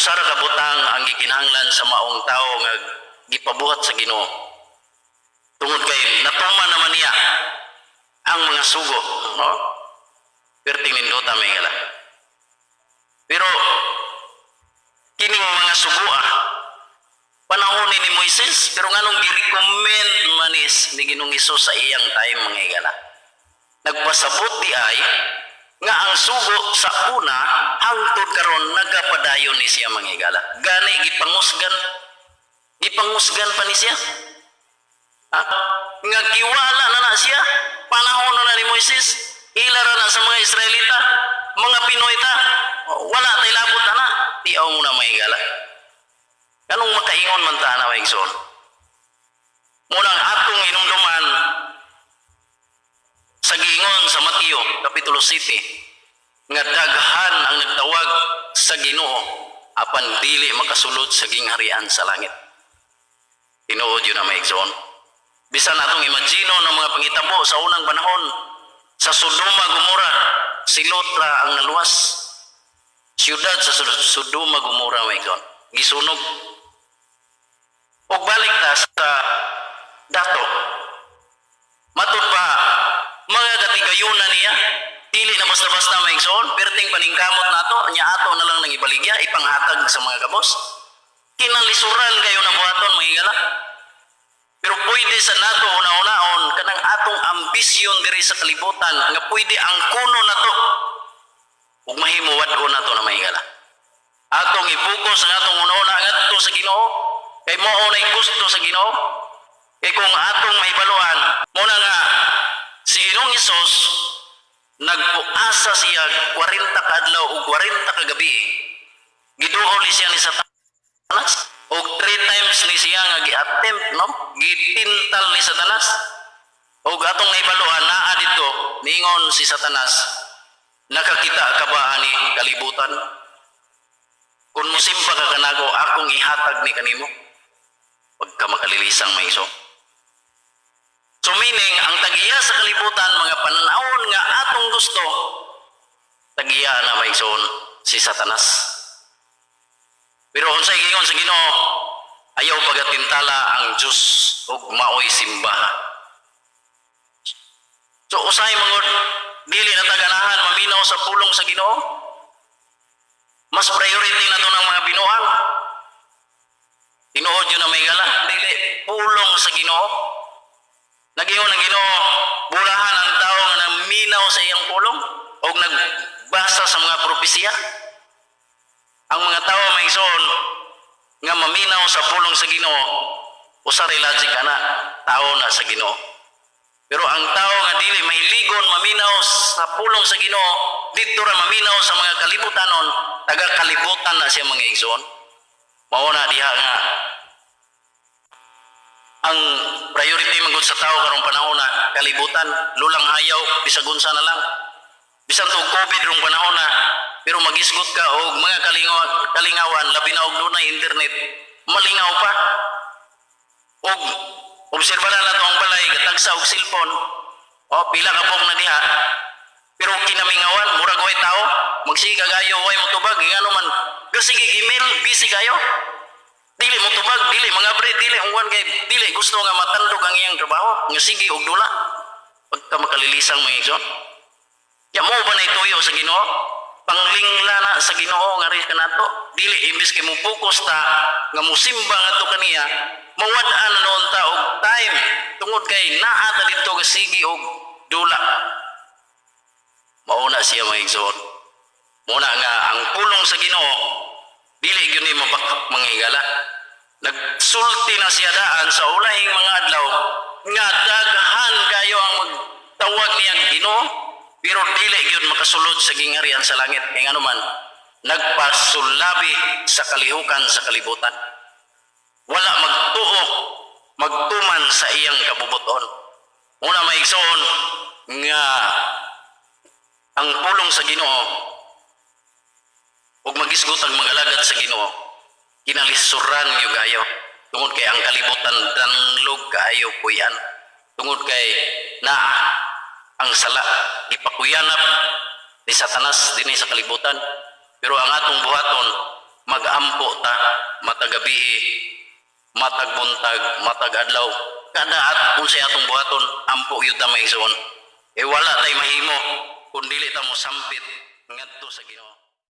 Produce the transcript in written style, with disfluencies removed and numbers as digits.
Usa ra ka butang ang gikinahanglan sa maong tao nga gipabuhat sa Ginoo. Tungod kay natuman naman niya ang mga sugo, no? Perting nindota, mga higala. Pero kining mga sugoa panahon ni Moises, pero nganong gi-recommend manis ni Ginoong Hesus sa iyang time, mga higala? Nagpasabot di ay nga ang sugo sa una hangtod karon nagapadayon ni siya, mga higala. Gani gipangusgan pa ni siya. Ha? Nga giwala na na siya panahon na na ni Moises, ila ra na sa mga Israelita, mga Pinoy ta wala tay labot ana. Tiaw mo na, mga higala. Kanong makaingon man ta na, mga igsoon? Munang atong inumduman sa giingon sa Mateo Kapitulo 7 nga daghan ang nagtawag sa Ginoo apan dili makasulod sa gingharian sa langit. Tinuod yun na, mga igsoon. Bisan atong imagino ng mga pangitabo sa unang panahon sa Sodoma Gomora, si Lot ra ang naluwas. Siyudad sa Sodoma Gomora, mga igsoon, gisunog. Og balik ta sa dato. Matud pa, mga katigayunan niya, dili na basta-basta, mga igsoon, perting paningkamot nato, nya ato na lang nang ibaligya, ipanghatag sa mga kabos. Kinalisuran kayo na buhaton, mga higala. Pero pwede sa nato una-unaon kanang atong ambisyon diri sa kalibutan nga pwede ang kuno nato ug mahimo wad-on nato na, mga higala. Atong i-focus ang atong una-una ngadto sa Ginoo kay mao nay gusto sa Ginoo. Kay kung atong mahibaluan, muna nga si Ginoong Hesus nagpuasa siya 40 ka adlaw ug 40 ka gabi. Giduol ni siya ni Satanas og three times ni siya nga gi-attempt, no? Gitintal ni Satanas. Og atong nahibaluan naa didto ningon si Satanas, "Nakakita ka ba ani kalibutan? Kung musimba ka kanago, akong ihatag ni kanimo." Pagka makalilisang may iso. So meaning, ang tagiya sa kalibutan, mga pananawon nga atong gusto, tagiya na may igsoon si Satanas. Pero unsay giingon sa Ginoo, "Ayaw pagatintala ang Diyos ug maoy simbaha." So usay mangod dili na taganahan maminaw sa pulong sa Ginoo. Mas priority na to ng mga binuang. Tinuod yun na may gala, dili pulong sa Ginoo. Nagingon ang Ginoo, bulahan ang tao nga naminaw sa iyang pulong o nagbasa sa mga propesiya. Ang mga tao, may igsoon, nga maminaw sa pulong sa Ginoo, usa ray logic ana, tao na sa Ginoo. Pero ang tao nga dili mahiligon maminaw sa pulong sa Ginoo, didto ra maminaw sa mga kalibutanon, taga kalibutan na siya, mga igsoon. Mao na diha nga ang priority man gud sa tao karong panahon na kalibutan, lulang hayaw, bisag unsa na lang. Bisan tug COVID rong panahon na, pero magisgot ka og mga kalingawan, kalingawan, labi na og dunay internet, malingaw pa. Og obserba na nato ang balay, gatagsa og cellphone. O, pila ka buok na diha. Pero kinamingawan, murag way tao, magsige kagayo, way mo tubag, ngano man, gasige email, busy kayo. Dili mo tubag, dili mga bre, dili ungwan kay dili gusto nga matandog ang iyang trabaho, nga sige og dula. Pagka makalilisang, mga igsoon. Ya mo ba na ituyo sa Ginoo? Panglingla na sa Ginoo nga rin kanato. Dili imbis kay mo focus ta nga musimba ngadto kaniya, mawad-an na noon ta og time tungod kay naa ta didto ga sige og dula. Mauna siya, mga igsoon. Muna nga ang pulong sa Ginoo dili gyud ni mabakak, mga higala. Nagsulti na siya daan sa ulahing mga adlaw nga daghan kayo ang magtawag niyang Ginoo pero dili gyud makasulod sa gingharian sa langit kay ngano man nagpasulabi sa kalihukan sa kalibutan. Wala magtuo magtuman sa iyang kabubuton. Una, maigsoon, nga ang pulong sa Ginoo ug magisgot ang mga alagad sa Ginoo kinalisuran gyud kayo tungod kay ang kalibutan danlog kaayo kuyan tungod kay naa ang sala, gipakuyanap ni Satanas dinhi sa kalibutan. Pero ang atong buhaton Magampo ta matag gabii, matag buntag, matag adlaw. Kada at unsay atong buhaton, ampo gyud ta, mga igsoon. Eh wala tay mahimo kung dili ta mo sampit ngadto sa Ginoo.